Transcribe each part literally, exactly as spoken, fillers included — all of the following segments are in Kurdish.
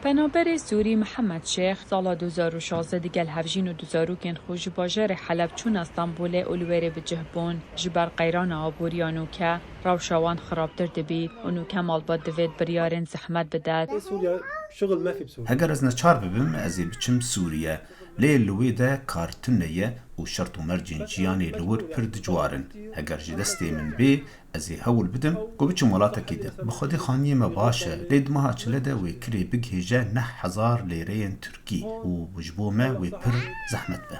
Penaberê Sûrî Mihemed Şêx sala du hezar û şazdeh digel hevjîn û du zarokên xwe ji bajarê Heleb çûne Stenbolê û li wêrê bi cih bûn. Ji ber qeyrana aboriya nûke, rewşa wan xirabtir dibît û nûke malbat divêt biryarên zehmet bidet. Sûriye, şixul me fî bi Sûriye. Heger ez neçar bibim, ez ê biçim Sûriye. Lê li wê de kar tune ye û şert û mercên jiyanê li wir pir dijwar in. Heger ji destê min bê, ez ê hewl bidim ku biçim welatekî din. Bi xwedê xaniyê me baş e, lê di meha çile de wê kirê bigihêje neh hezar lêreyên Tirkî û ji bo me wê pir zehmet be.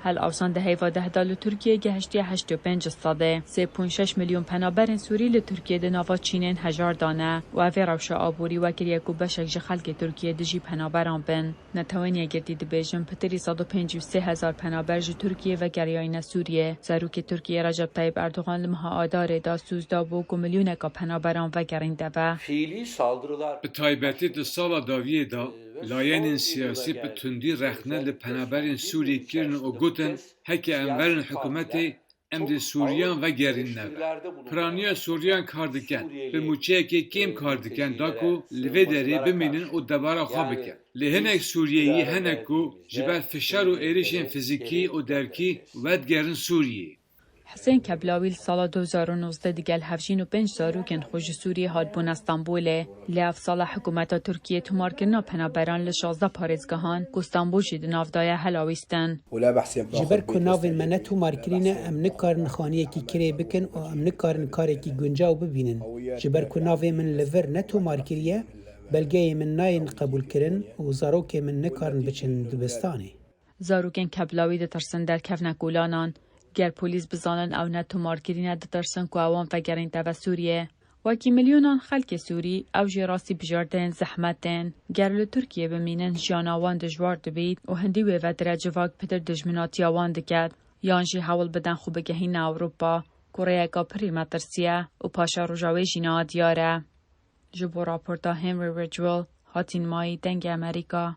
Hel awsan di heyva deh de li Tirkiyê gehiştiye heştê û pênc sedê. Sê ponc şeş milyon penaberên Sûrî li Tirkiyê di nava çînên hejar de ne û ev ê rewşa aborî wekiriye ku beşek ji xelkê Tirkiyê dijî penaberan bin. Netewên Yekgirtî dibêjin pitirî sed û pêncî û sê hezar penaber ji Tirkiyê vegeriyayne Sûriyê. Serokê Tirkiyê Recep Tayyip Erdogan li meha Adarê de sûz dabû ku milyoneka penaberan vegerînte ve. Fiili saldırılar Bi taybetî di sala dawiyê de layenên siyasî bi tundî rexne li penaberên Sûriyê kirin û gotin, heke em verin hikûmetê, em dê Sûriyan vegerînine ve. Piraniya Sûriyan kar dikin, bi mûçeyekê kêm kar dikin da ku li vê derê bimînin û debara xwe bikin. Lê hinek Sûriyeyî hene ku ji ber fişar û êrişên fizîkî û derkî vedigerin Sûriyê. Hisên Keblawî li sala du hezar û nozdeh digel hevjîn û pênc zarokên xwe ji Sûriyê hatbûne Stenbolê. Lê ev sala hikûmeta Tirkiyê tomarkirina penaberan li şazdeh parêzgehan ku Stenbol jî di nav de ye helawîstin. Ji ber ku navên me ne tomar kirîne, em nikarin xaniyekî kirê bikin û em nikarin karekî guncaw bibînin. Ji ber ku navê min li vir ne tomar kiriye, belgeyê min nayên qebûlkirin û zarokê min nikarin biçin dibistanê. Zarokên Keblawî ditirsin derkevne kolanan. Ger polîs bizanin ew ne tomarkirî ne, ditirsin ku ewan vegerînte ve Sûriyê. Wekî milyonan xelkê Sûrî, ew jî rastî bijardeyên zehmet in. Ger li Tirkiyê bimînin, jiyana wan dijwar dibît û hindî wê ve dire civak pitir dijminatiya wan diket. Yan jî hewl bidin xwe bigehîne Ewropa, ku rêyeka pirî metirsî ye û paşeroja wê jî niha diyar e. Ji bo raporta Henry Ridgwell, Hatîn Mayî, Dengê Amerîka.